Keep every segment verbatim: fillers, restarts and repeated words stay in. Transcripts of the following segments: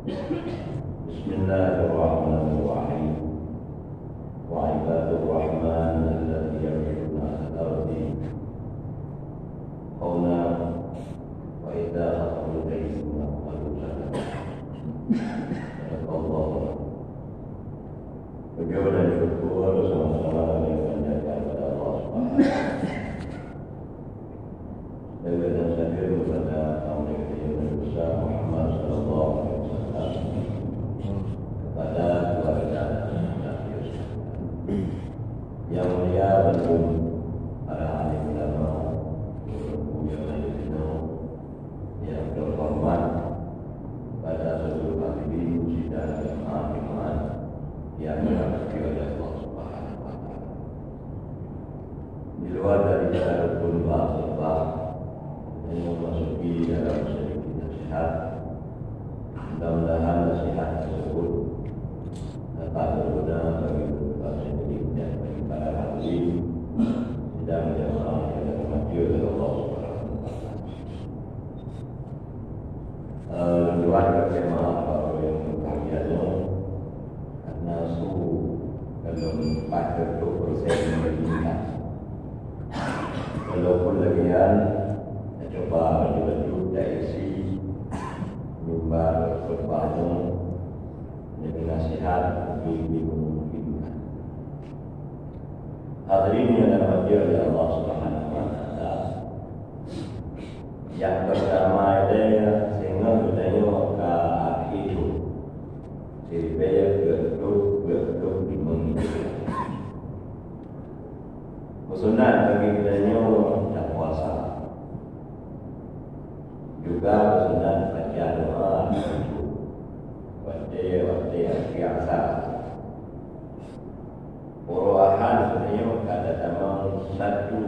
بسم الله الرحمن الرحيم. وعباد الرحمن الذين يمشون على الأرض هونا وإذا خطبهم الجاهلون قالوا سلاما. صدق الله العظيم. Puji dan syukur sama-sama kami panjatkan kepada Allah Subhanahu wa Taala. Salawat dan salam kepada Nabi Muhammad sallallahu alaihi wasallam, kepada keluarga dan sahabat. Yang mulia bandum para alim ulama, guru-guru yang ada di sini, yang terhormat pada seluruh hadirin sidang jamaah Jumat yang dirahmati oleh Allah Subhanahu wa Taala. Di luar daripada rukun bab khutbah, hanya memasuki dalam sedikit nasihat. Mudah-mudahan nasihat tersebut dapat berguna bagi diri sendiri dan bagi para hadirin sidang jamaah yang dirahmati oleh Allah Subhanahu wa Taala. Eh, luar biasa maaf, Bapak Ibu yang berbahagia, karena su belum empat puluh persen meningkat. Walaupun demikian, saya cuba baju-baju tak isi mimbar khutbah tu dengan nasihat lebih memungkinkan. Hadirin yang dirahmati oleh Allah Subhanahu wa Taala, nyang pertama ilée singoh geutanyoe ka akhé thon, siribée peuet ploh peuet ploh limong Hijriah. Meusunat bagi geutanyoe tapuasa. Juga meusunat baca doa watée-watée akhé asa. Uroe Ahad geutanyoe ka tatamong satu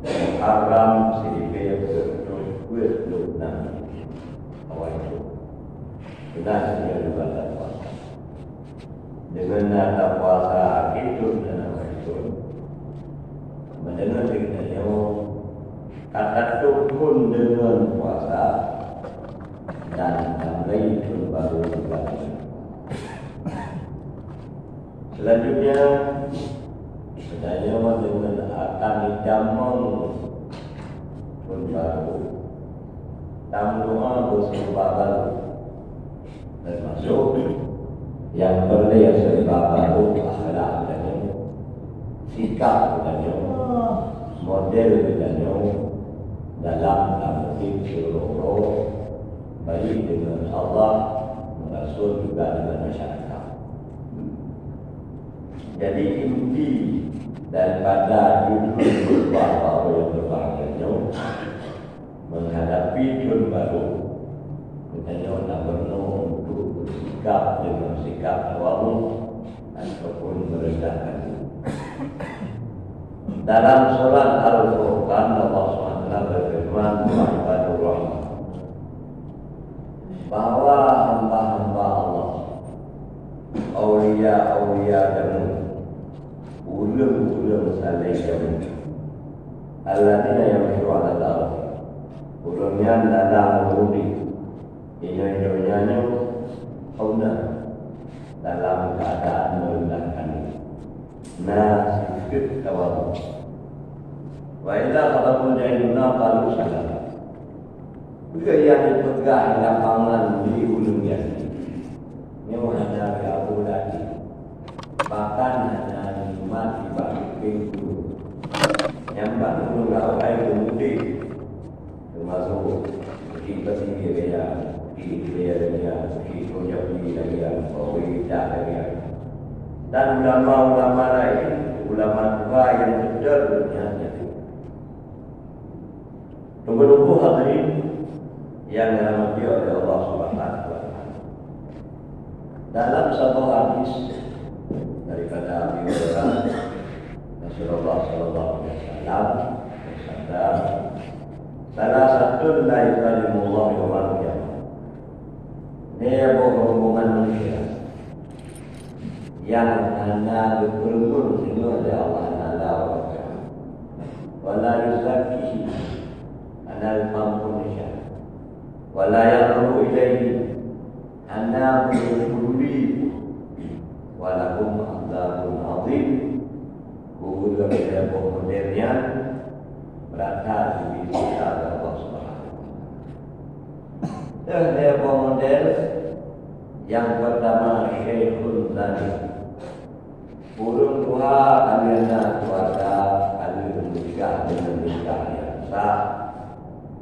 Muharram siribée peuet ploh peuet ploh nam awai thon. Sunat geutanyoe juga tapuasa. Deungon na tapuasa akhé thon dan awai thon, meudeungon geutanyoe ka tatôb thon deungon puasa dan tamulai thon barô juga. Selanjutnya, geutanyoe deungon akan jitamong thon barô, tameudoa beuseureuba barô. Teumasok nyang peureulée seureuba barô akhlak geutanyoe, sikap geutanyoe, model geutanyoe dalam tameudeb siuroe-uroe, baik deungon Allah, meurasul juga deungon masyarakat. Jadi, inti daripada judul khutbah barô nyang berbahagia nyoe, menghadapi thon barô, geutanyoe na peureulée untuk bersikap dengan sikap tawadhu ataupun merendahkan diri. Dalam surat Al-Furqan, Allah Subhanahu wa Taala berfirman, "Wa ibadur Rahman," bahwa hamba-hamba Allah, aulia-aulia kamu, ureuëng-ureuëng saleh kamu, alladzina yamshuna 'alal ardh, ureuëng nyan dalam udeb, inoe donya nyoe, huna, dalam keadaan merendahkan diri. Na sifeuet tawadhu. Wa idza khatabahumul jahiluna qalu salama. Peue nyang jipeugah di lapangan lé ureuëng nyan, nyoe hana geuabu lagi, bahkan hana jimat nibak pintoe. Nyan ban ureuëng awai geumudeh, teumasok Syekh Basir lagée nyan, Syekh Hidayat lagée nyan, Syekh Mujahid lagée nyan, Bawi Dah lagée nyan, dan ulama-ulama laén, ulama tuha nyang beutôi ureuëng nyan jadi. Teungku-teungku hadirin yang dirahmati oleh Allah Subhanahu wa Taala. Dalam saboh hadis daripada Abi Hurairah, Rasulullah sallallahu alaihi wasallam bersabda, "Salasatun la yukallimuhumullahu yaumal qiyamah." Nyoe boh rombongan manusia nyang hana geupeurunoe singoh lé Allah Taala, wala yuzakkihim, hana geupeuampôn desya, wala yanzuru ilaihim, Lhèe boh model nyan beurata jibri siksa lé Allah Subhanahu wa Taala. Lhèe boh model, nyang peurtama, syaikhun zanih. Ureueng tuha ka lheueh na keuluwarga, ka lheueh meunikah deungon nikah nyang sah.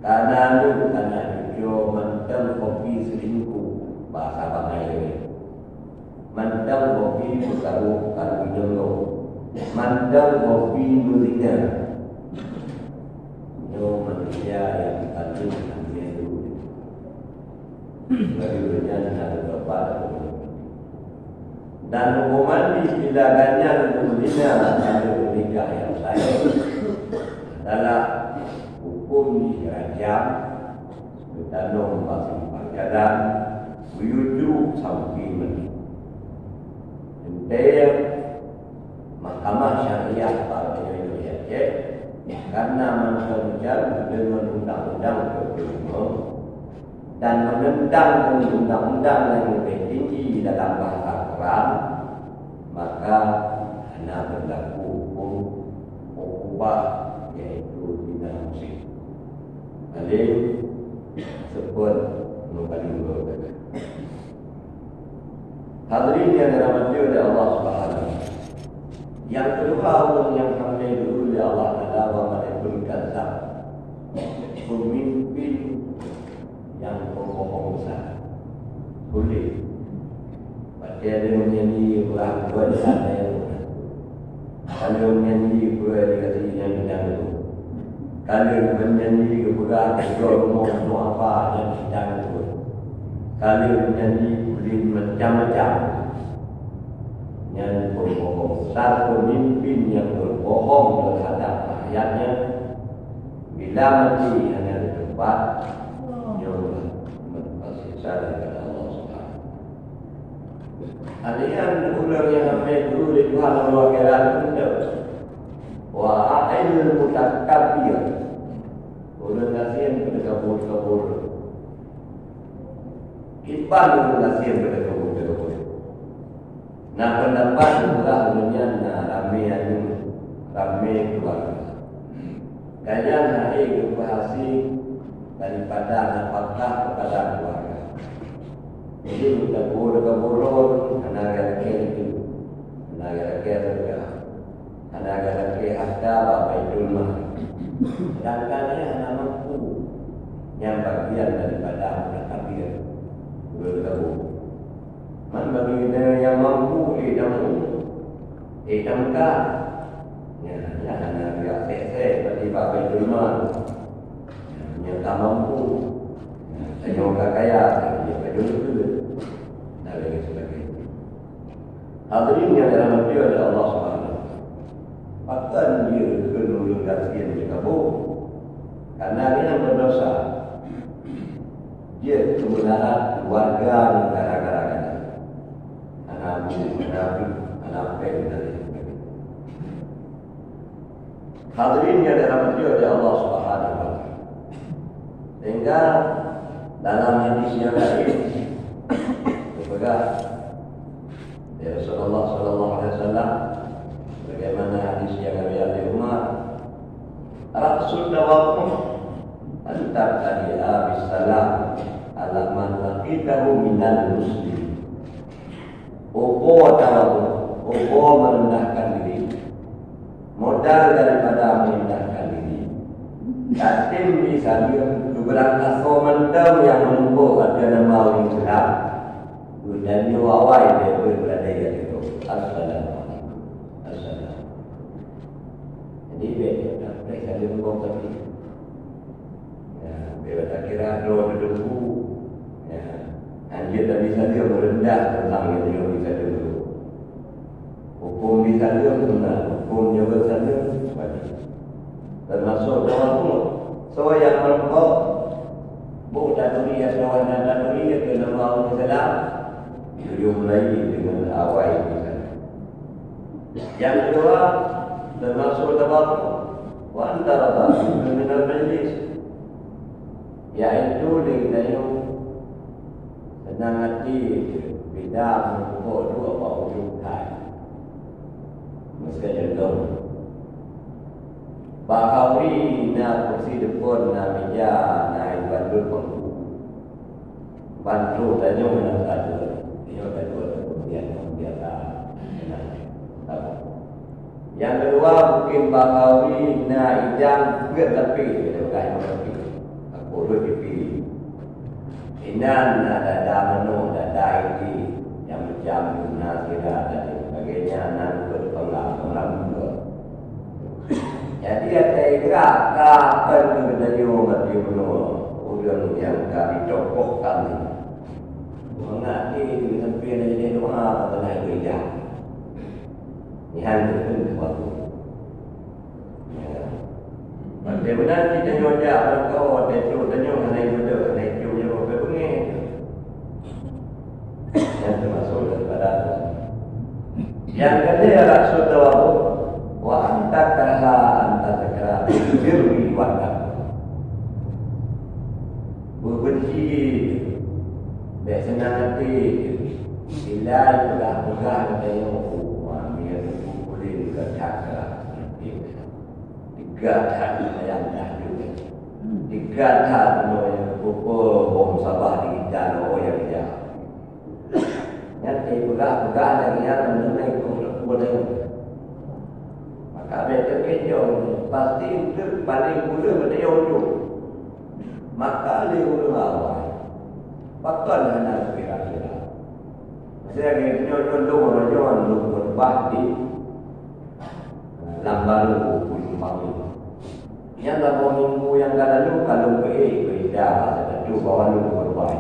Ka na aneuk, ka na cucoe, mantong hobi seulingkuh, bahasa bangai lé. Mantong hobi meukaru-karu nyang lom. Mantong hobi meuzina. Nyoe manusia nyang paléng aneuëk lôn. Bagi ureuëng nyan hana teutobat. Dan huköman jih bila gobnyan meuzina atau meunikah nyang sah adalah huköm jih rajam, geutanom bak simpang jalan, geuyue cruek sampoe mati. Teuntèe Mahkamah Syariah bak Aceh, karena mantong jeuet deungon undang-undang dua puluh lima dan menentang undang-undang nyang leubeh tinggi dalam bahasa Quran, maka hana beulaku huköm ukubah, yaitu zina muslim. Paléng seupôt ngon paléng dua. Hadirin nyang dirahmati oleh Allah Subhanahu wa Taala. Nyang keudua, ureuëng nyang ka lheueh geuyue lé Allah Taala, wa malikun kadzab, peumimpin nyang peubohong sa. Boleh. Watèe lheueh nyan di ureuëng buet salah. Ka lheueh nyan di peue nyang geupeugah, keudroe rumoh, rumoh apa nyang sidang tu. Ka lheueh nyan di ulôn macam-macam. Nyan peubohong. Sa peumimpin nyang peubohong teuhadap rakyatnya, bila maté hana teutobat, nyoe meupasésa lé Allah Subhanahu. Alèh nyan ureuëng nyang hana geuyue lé Tuhan lam akhirat pun teuh. Wa a'il mutakabbir. Ureuëng gasien peutakabur-takabur. Kiban ureuëng gasien peutakabur-takabur. Na peundapat ureuëng nyan na ramé aneuk, ramé keuluwarga. Gobnyan hana geupeuhasé daripada nafakah keupada keuluwarga. Jadi, meutabur-tabur lôn hana geulakèe itu, hana geulakèe syeuruga, hana geulakèe hareuta bak Baitul Mal. Seudangkan nyan hana mampu, nyan bagian daripada mutakabbir. Beutôi. Man bagi nyang mampu, eh, tamu, eh, tameuka. Nyan, nyan hana geujak sèk-sèk bak Baitul Mal. Nyang ka mampu, tanyoe ka kaya, tanyoe ka jeuet keu, dan lain sebagainya. Hadirin nyang dirahmati oleh Allah Subhanahu wa Taala. Pakon jeuet keu ureuëng gasien jeuet keu boh? Karena nyan berdosa. Jeuet keu meularat keuluwarga nyang gara-gara gata. Hana bu, hana bu, hana péng dan lain sebagainya. Hadirin yang dirahmati oleh Allah Subhanahu wa Taala. Sehingga dalam hadis yang lain, geupeugah lé Rasulullah sallallahu alaihi wasallam, bagaimana hadis yang riwayat Ibnu Umar, "Ra'sut tawadhu' an tabtadi'a bis salam ala man laqitahu minal muslimin." Ukoe tawadhu', ukoe meurendahkan diri. Modal daripada meurendahkan diri, tatem jisaleuem keu barangkasoe mantong nyang meurumpok ateueh nama ureuëng Islam. Geutanyoe awai lé ureuëng geuladée nyang itu. Assalamualaikum. Assalamualaikum. Jadi, bèk, bèk saleuem kong tadi. Ya, bèk takira droe teudeungku. Ya, anjeut Nabi saleuem meureundah teuntang nyang droe Nabi saleuem tu. Huköm Nabi saleuem sunat, huköm jaweueb saleuem wajéb. Teumasok tawadhu', soe nyang meurumpok, boh taturi atawa hana taturi keu nama ureuëng Islam, tujoh mulai deungon awai Nabi saleuem. Nyang keudua, teumasok tawadhu', wa an tardha minal majlis, yaitu lé geutanyoe seunang até beda meurumpok duek bak ujong thai. Meuseu contoh, Bak khauri na kursi depan, na mija, na ié bandum bangku. Ban troh tanyoe na ka dua. Tanyoe ka dua, biasa. Nyang keudua, mungken bak khauri na idang peuet lapéh, ka lheueh tapi. Aku dua pipi. Inan na dada manok, dada ié, nyang macam na sira dan sebagainya, na peuet panggang, panggang dua. Jadi, até gerak ka akan geutanyoe mati bunoe, ureueng nyang ka jitokok kami. Mangat di sampai na jadi doa, ka teunai geujak. Nyan keuh waktu. Ya. Bagaimana kita nyoe jak, maka watèe trok tanyoe hana imeudeuh, hana icok nyoe, beungéh. Nyan teumasuk daripada Tuhan. Nyang keudua, ya Rasul, tawadhu, wa anta karha an tazkara bil birri wat taqwa. Beubenci, bèk seunang até, bila peugah-peugah geutanyoe, oh, mami, aku boleh juga cakap. Tiga that ayam dah juga. Tiga that nyoe pukul bom sabah di kita, oh, yang dia. Nyan ipeugah-peugah lagèe nyan, meunyoe ikôt teupeu lé. Maka bèk teukeujot, pasti enteuk paléng buleuen bak tanyoe ujong. Maka lé ureueng awai, pakon hana geukira-kira. Meusé lagèe nyoe, nyoe lôn, nyoe lôn khutbah di Lam Baru, Bukit Putih. Nyan saboh minggu nyang ka lalu, ka lôn peuék keu Ida, masa teutu bahwa lôn khutbah.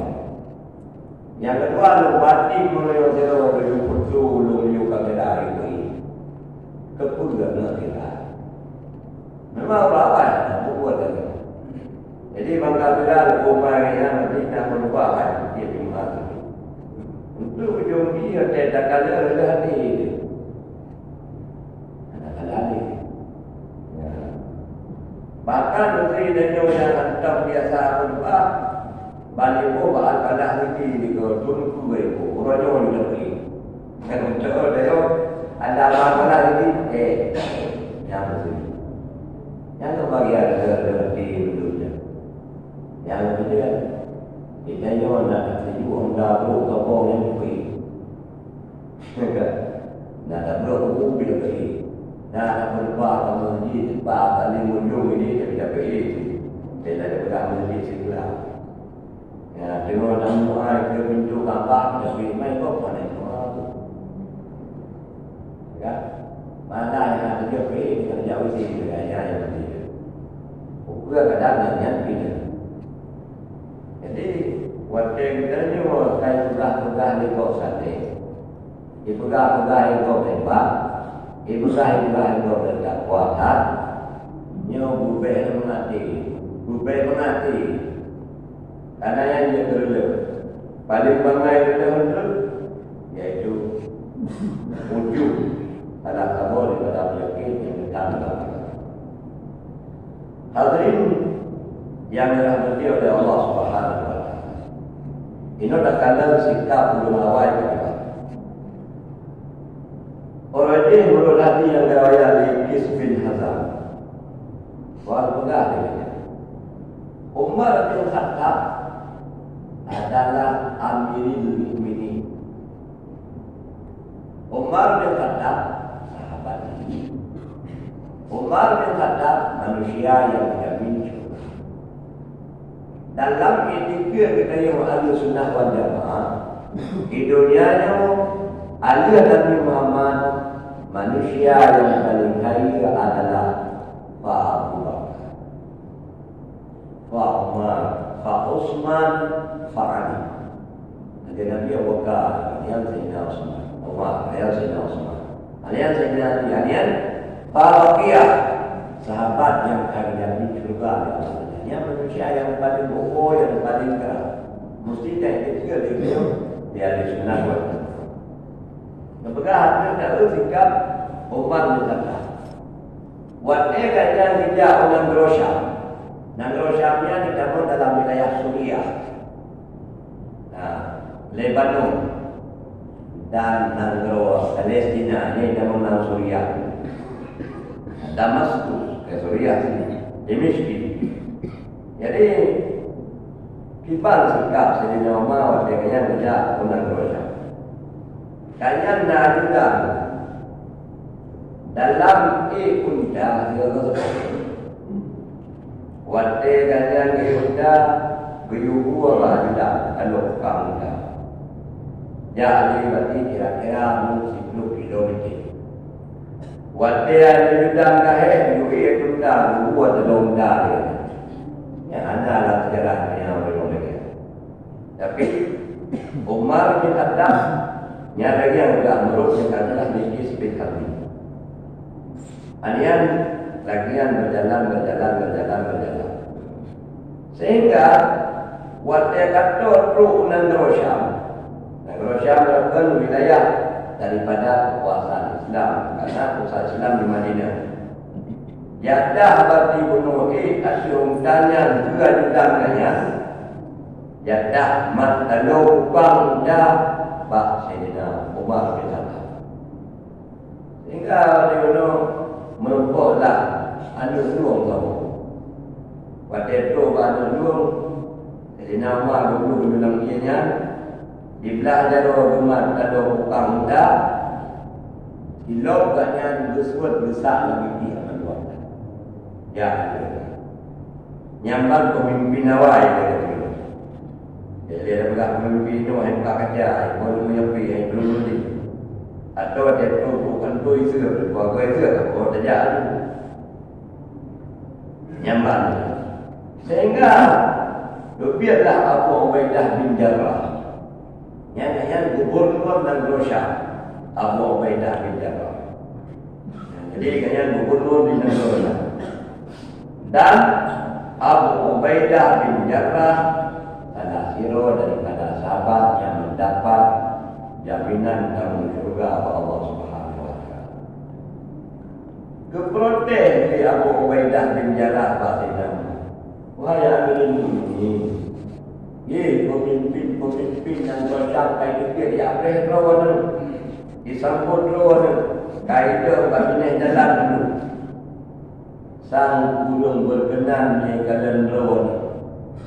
Nyang keudua, lôn batin meunyoe sidroe geuyue peutu lôn yue kamera ié. Keupeue ngon kita? Memang ureueng awai na bubuet lagèe nyan. Jadi, bangka sira lôn umai nyan, berarti na meulupa hai tiep Jumat. Untuk ujong jih, watèe takalon lé hati. Hana salah lé. Ya. Bahkan menteri tanyoe nyang hantom biasa khutbah, ban iboh bak Al-Falah City nyoe, Teungku iboh, uroe nyoe nyoe tapi. Kan beutôi tanyoe, ada Al-Falah City, eh, nyang menteri. Nyang kebagian lé, lé, lé, lé, lé. Nyang keumudian, di tanyoe na sijuek honda brôk kabông nyang peuék. Kan? Na tabrôk buku pih tapeuék. Na tapeuleuba ka meuseujid, ba ka lheueh meunyoe ini tapi tapeuék. Bela tapeugah meuseujid sigohlom. Ya, teungoh na muai keu pintoe Ka'bah, tapi mai gob hana jinoe. Ya. Mana nyang hana teujok peuék, kita jak uji, ya, ya, ya, ya. Ukeue kadang nyan, nyan pih. Jadi, watèe geutanyoe ka ipeugah-peugah lé gob saté, ipeugah-peugah lé gob hebat, ipeugah-peugah lé gob teutakwa that, nyoe beubèe meungaté, beubèe meungaté. Karena nyan jeuet keu reuloh. Paléng bangai reuloh-reuloh, yaitu ujub salah saboh daripada peunyakét nyang meutam lam agama. Hadirin yang dirahmati oleh Allah Subhanahu wa Taala. Inoe takalon sikap ureueng awai keudua. Uroe jih meunurot hadis nyang riwayat lé Qais bin Hazam. Wan peugah lé, Umar bin Khattab adalah Amirul Mukminin. Umar bin Khattab sahabat Nabi. Umar bin Khattab manusia yang dijamin syurga. Dalam iktikad geutanyoe Ahlussunnah wal Jamaah, di dunia nyoe, aleuh Nabi Muhammad, manusia yang paling kaya adalah Pak Abu Bakar. Fa Umar, fa Utsman, fa Ali. Lagèe Nabi Abu Bakar, nyan Saidina Utsman. Umar, nyan Saidina Utsman. Nyan Saidina Ali, nyan Fa Baqiyah. Sahabat nyang ka geujadi syurga lé Allah. Nyan manusia nyang paleng beuo, nyang paleng kra. Meusti ka iktikad lé beliau di Ahlussunnah wal Jamaah. Neupeugah, neupeugah sikap Umar bin Khattab. Watèe gobnyan geujak u nanggroe Syam, nanggroe Syam nyan jitamong dalam wilayah Suriah, nah, Lebanon, dan nanggroe Palestina, nyan jitamong lam Suriah, Damaskus. Suriah sini, Dimyashq. Jadi, kiban sikap Saidina Umar watée gobnyan geujak u nanggroe Syam. Gobnyan na ajudan dalam ék unta sigoe-goe. Watée gobnyan ék unta, geuyue bak ajudan, ka lhok tukang unta. Jak lé bati kira-kira meusiplôh kilo meucé. Watée ajudan ka hék, geuyue ék unta, geuyue bak teulông unta lé. Nyang hana lam seujarah donya ureuëng lagée nyan. Tapi, Umar bin Khattab, nyan lagée nyang geumeurok nyang ka jeulaih di Qais bin Thabit. Nyan lagée nyan berjalan, berjalan, berjalan, berjalan. Sehingga, watée ka trok u nanggroe Syam, nanggroe Syam merupakan wilayah daripada kekuasaan Islam, karena pusat Islam di Madinah. Jadah bati bunoe ék ateueh unta nyan keu ajudan gobnyan, jadah mat tanoh ubang unta bak Saidina Umar bin Khattab. Sehingga di bunoe meurumpok lah aneuk lueng saboh. Watée trok bak aneuk lueng, Saidina Umar geubloe geunyoe lam ié nyan, diblah jaroe geumat tanoh ubang unta, silop gobnyan geusuet geusak lam ié nyan. Ya, nyan ban peumimpin awai lagée nyoe. Jadi, ada peugah peumimpin nyoe, hai buka kaca, hai buka lembu nyapi, hai belum lulus. Atau ada tu, bukan tu, itu, buat tu, itu, apa tajak tu. Nyan ban. Sehingga, leubihlah Abu Ubaidah bin Jarrah. Nyan, nyan gubernur nanggroe Syam, Abu Ubaidah bin Jarrah. Jadi, nyan gubernur di nanggroe Syam. Dan Abu Ubaidah bin Jarrah salah sidroe daripada sahabat nyang mendapat jaminan dalam syurga bak Allah Subhanahu wa Taala. Geuprotes lé Abu Ubaidah bin Jarrah bak Saidina Umar, "Wahai Amirul Mukminin, ye peumimpin-peumimpin nyang geucok kai teubiet di akhé droeneuh, disambot droeneuh, kai deuh bak binéh jalan dulu. Sang ureuëng beukeunan nyang kalon droeneuh,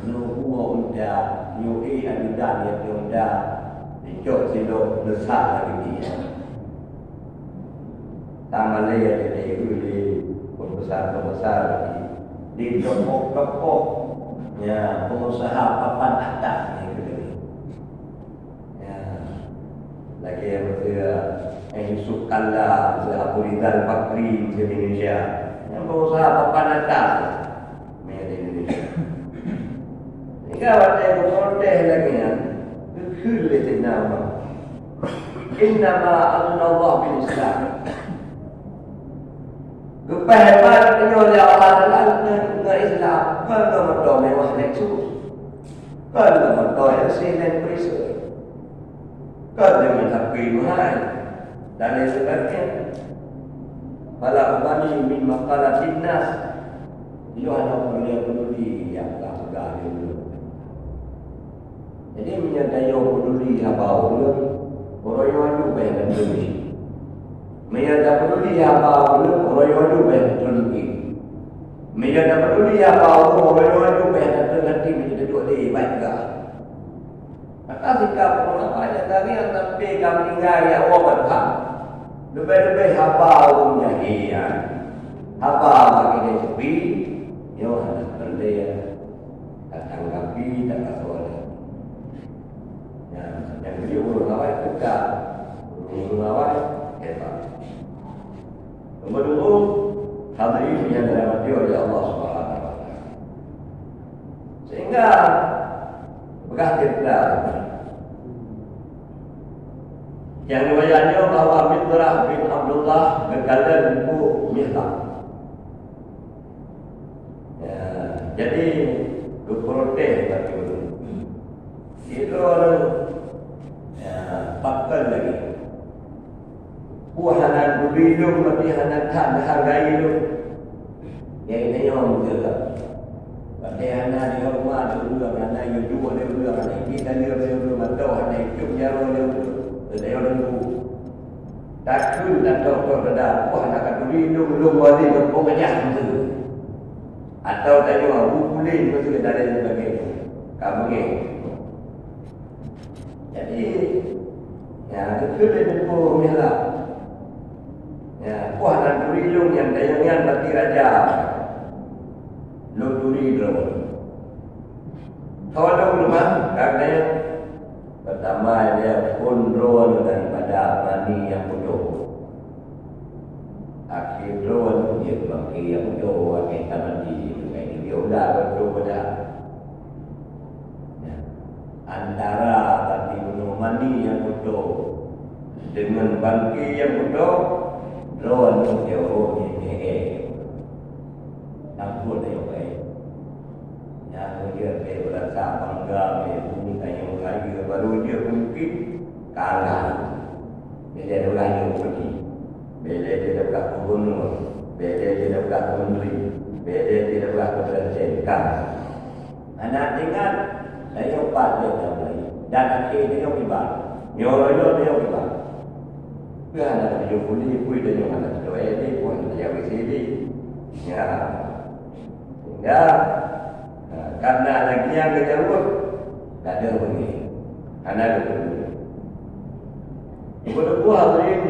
neuwoe unta, nyoe ajudan nyang unta, dicok silop neusak lagée nyan." Tamalée lé, lé pembesar-pembesar di tokoh-tokoh, ya, pengusaha papan atas ni, gitu. Ya. Lagée miseue, eh, Yusuf Kalla, miseue Abu Rizal Bakri, miseue Indonesia. Nyang pengusaha papan atas. Made in Indonesia. Sehingga watée geuprotes lagée nyan, geukheun lé Saidina Umar, "Innama aghnallahu bil Islam." Geupeuhebat tanyoe lé Allah Taala ngon, ngon Islam, kon ngon moto mewah Lexus, kon ngon moto L C Land Cruiser. Kon deungon H P meuhai dan lain sebagainya. Fala ubali min maqalatin nas. Nyoe hana peureulée peuduli nyang peugah-peugah di ulôn. Jadi, meunyoe tanyoe peuduli haba ureuëng, uroe nyoe aju beh tapeuduli. Meunyoe tapeuduli haba ureuëng, uroe nyoe aju beh tapeuduli. Meunyoe tapeuduli haba ureuëng, uroe nyoe aju beh tapeuduli, meunyoe taduek lé baik peugah. Maka sikap ureuëng apa nyang gari nyang sampai ka meuninggai, ya Allah, ban Tuhan. Leubeh-leubeh haba ureuëng jahé nyan. Haba bak keude sepi, nyoe hana peureulée tatanggapi, takasoe lé. Nyan, nyang jeuet ureuëng awai teuka. Ureuëng awai hebat. Nomor dua, hadirin yang dirahmati oleh Allah Subhanahu wa Taala. Sehingga peugah cerita. Nyang riwayat nyoe bahwa Mitrah bin Abdullah geukalon Teungku Mihrak. Ya, jadi geuprotes bak ureuëng. Sidroe, ya, pakon lagi. Peue hana turi lôn, berarti hana that meuhargai lôn. Nyang tanyoe beutôi lah. Watée hana dihoreumat lé ureuëng, hana yue duek lé ureuëng, hana ié tanyong lé ureuëng, atau hana icok jaroe lé ureuëng, teuh tanyoe lôn bu. Takheun dan toh-toh dada, peue hana ka turi lôn, lôn wali lôn peugah nyan beutôi. Atawa tanyoe Abu Kulin, beutôi dari sebagainya. Ka beungéh. Jadi, ya, beutôi lé Teungku Mihrab. Ya, poh hana turi lôn nyang dayang nyan berarti raja. Lôn turi droe. Tho lôn leumah, ka dayang. Pertama, dia phon droe daripada mani nyang bodoh. Akhé droe jeuet bangke nyang bodoh, akhé tamati, ngai dia ulah beutôi pada. Nah, antara bati bunoe mani nyang bodoh deungon bangke nyang bodoh, droe jeuet nyang nyehe. Ampôn, ayo baik. Nyang jeuet lé beurasa bangga lé bumoe tanyoe kaya, barô jeuet mungken kalah. Bila ureueng nyoe peugi, bila jeuet peugah gubernur, bila jeuet peugah menteri, bila jeuet peugah presiden, kalah. Hana ingat, tanyoe pat lé nyang laén. Dan akhé tanyoe kiban. Nyoe nyoe tanyoe kiban. Peue hana tanyoe pulih, peue tanyoe hana tanyoe ék, peue hana tanyoe isi deh. Ya. Sehingga, ha, karena lagèe nyan geujaweueb, ka deuh beungéh. Hana geupeuduléh. Ibu-ibu hadirin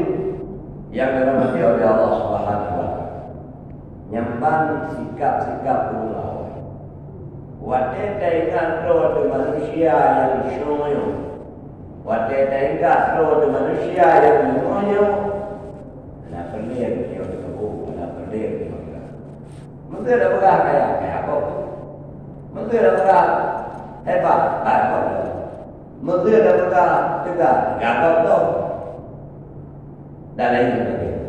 yang dirahmati oleh Allah Subhanahu wa Taala. Nyang ban sikap-sikap ureueng awai. Watèe taingat droe teuh manusia nyang sinoe nyoe, watèe taingat droe teuh manusia nyang nyoe nyoe, hana peureulèe geutanyoe teupeue, hana peureulèe geutanyoe peugah. Meuseu tapeugah kaya, kaya gob. Meuseu tapeugah hebat, hebat gob. Meuseu tapeugah teuga, teuga gob. Dan lain sebagainya.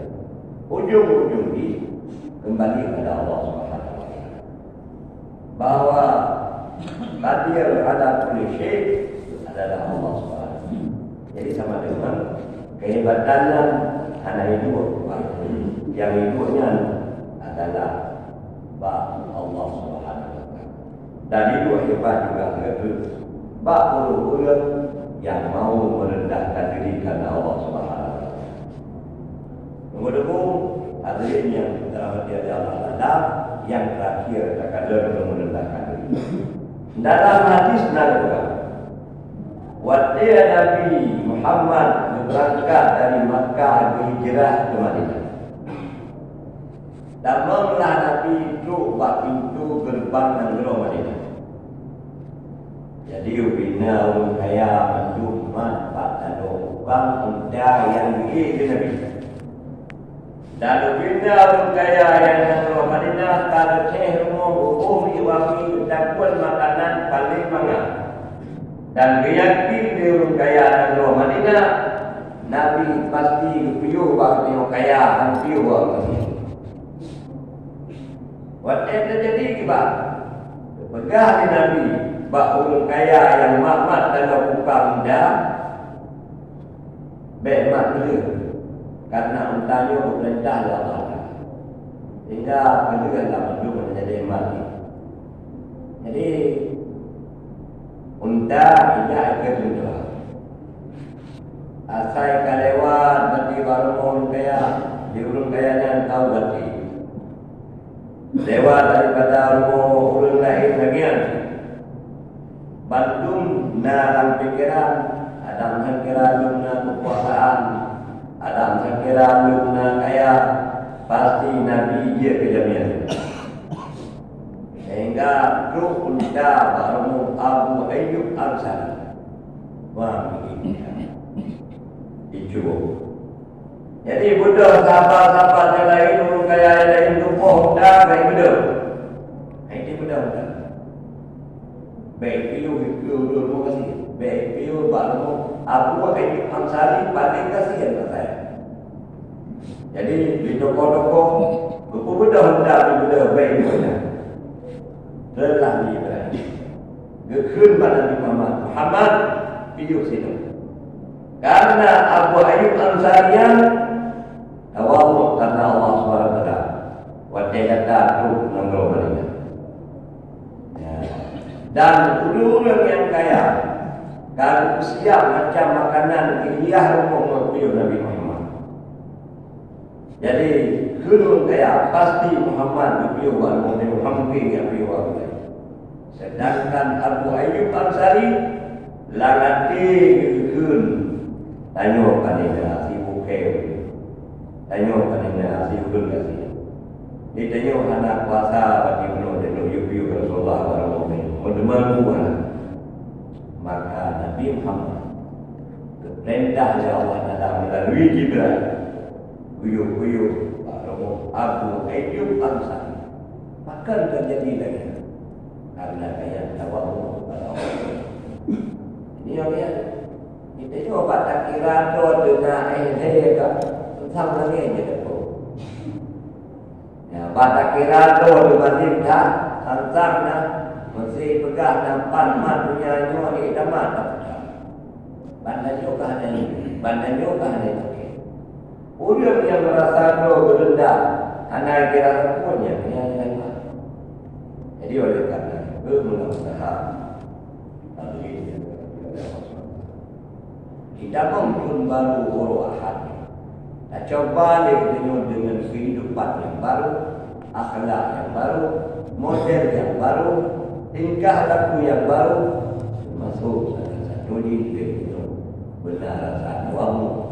Ujung-ujung jih kembali kepada Allah Subhanahu wa Taala. Bahwa qadir ala kulli syai' adalah Allah Subhanahu wa Taala. Jadi sama dengan kehebatan nyan hana hidup, nyang hidup nyan adalah bak Allah Subhanahu wa Taala. Dan itu hebat juga, betul. Bak ureueng-ureueng nyang mau merendahkan diri karena Allah Subhanahu wa Taala. Nomor dua, hadirin yang dirahmati oleh Allah Taala, yang terakhir, terkadang untuk merendahkan diri. Dalam hadis na geupeugah, watèe Nabi Muhammad geubeurangkat dari Makkah geuhijrah ke Madinah. Tamong lah Nabi trok bak pintoe geureubang nanggroe Madinah. Jadi, ubena ureueng kaya mandum mat bak tanoh tukang unta nyang geuék lé Nabi. Dan ubena ureueng kaya nyang nanggroe Madinah ka geuthèe rumoh huköm iwaki geutakot makanan paleng mangat. Dan geuyakin lé ureueng kaya nanggroe Madinah, Nabi pasti geupiôh bak geutanyoe kaya han piôh bak ureueng miskin. Watèe teujadi kiban, geupeugah lé Nabi bak ureueng kaya nyang mat-mat tanoh tukang unta, "Bèk mat peuleueh, karena unta nyoe geupeurintah lé Allah Taala. Sehingga peuleueh lam mandum jadi mat." Jadi, unta ijak ikot unta. Asai ka lewat bak di bak rumoh ureueng kaya, di ureueng kaya nyan tau gaki. Lewat daripada rumoh ureueng laén lagèe nyan. Bandum na lam pikeran, adak sangkira lôn na keukuasaan, adak sangkira lôn na kaya, pasti Nabi jeuet keu jamèe. Sehingga trok unta bak rumoh Abu Ayyub Ansari. Wah, begitu. Dicuba. Jadi, beudôh sahabat-sahabat nyang laén, ureueng kaya nyang laén tuboh unta, bèk beudôh. Hai, di beudôh unta. Bèk piôh, piôh, piôh, terima kasih. Bèk piôh, bak rumoh Abu Ayyub Ansari, paléng kasihan bak saya. Jadi, di toko-toko, beudôh unta, beudôh bèk unta. Telah di Ibrahim. Geukheun bak Nabi Muhammad, "Muhammad, piôh sinoe." Karena Abu Ayyub Ansari nyan tawadhu karena Allah Subhanahu wa Taala. Watèe gata trok nanggroe Madinah. Ya. Dan ureueng-ureueng nyang kaya ka geusiap macam makanan geuhias rumoh ngon piôh Nabi Muhammad. Jadi, keuneuk kaya pasti Muhammad geupiyôh bak Nabi Muhammad geupiyôh bak Nabi. Sedangkan Abu Ayyub Ansari, lam até geukheun, tanyoe ka nina si bukée, tanyoe ka nina si ulôn gasien. Di tanyoe hana kuasa bagi bunoe tanyoe yue-yue Rasulullah bak Nabi. Meudeungon buah. Maka Nabi Muhammad geupeurintah lé Allah Taala meulalu Jibrail, geuyue-geuyue bak rumoh Abu Ayyub Ansari. Pakon teujadi lagée nyan? Karena kaya tawakkul kepada Allah. Ini yang dia. Kita cuba tak kira tu dengan eh saya ka tentang lagi je tu. Ya, bak takira droe teuh bandum that, tantang na, meusé peugah na pan mat donya nyoe di tamat dah peugah. Ban tanyoe ka hana iman, ban tanyoe ka hana iman. Ureuëng nyang meurasa droe geureundah, hana kira sapeue nyan, nyan hana iman. Jadi, oleh karena itu, meulah useuha. Amin. Kita bangun baru uroe Ahad. Tacoba lé geutanyoe deungon keuhidupan nyang baru, akhlak nyang baru, model nyang baru, tingkah laku nyang baru, teumasok salah satu jih lé geutanyoe beuna rasa tawakkul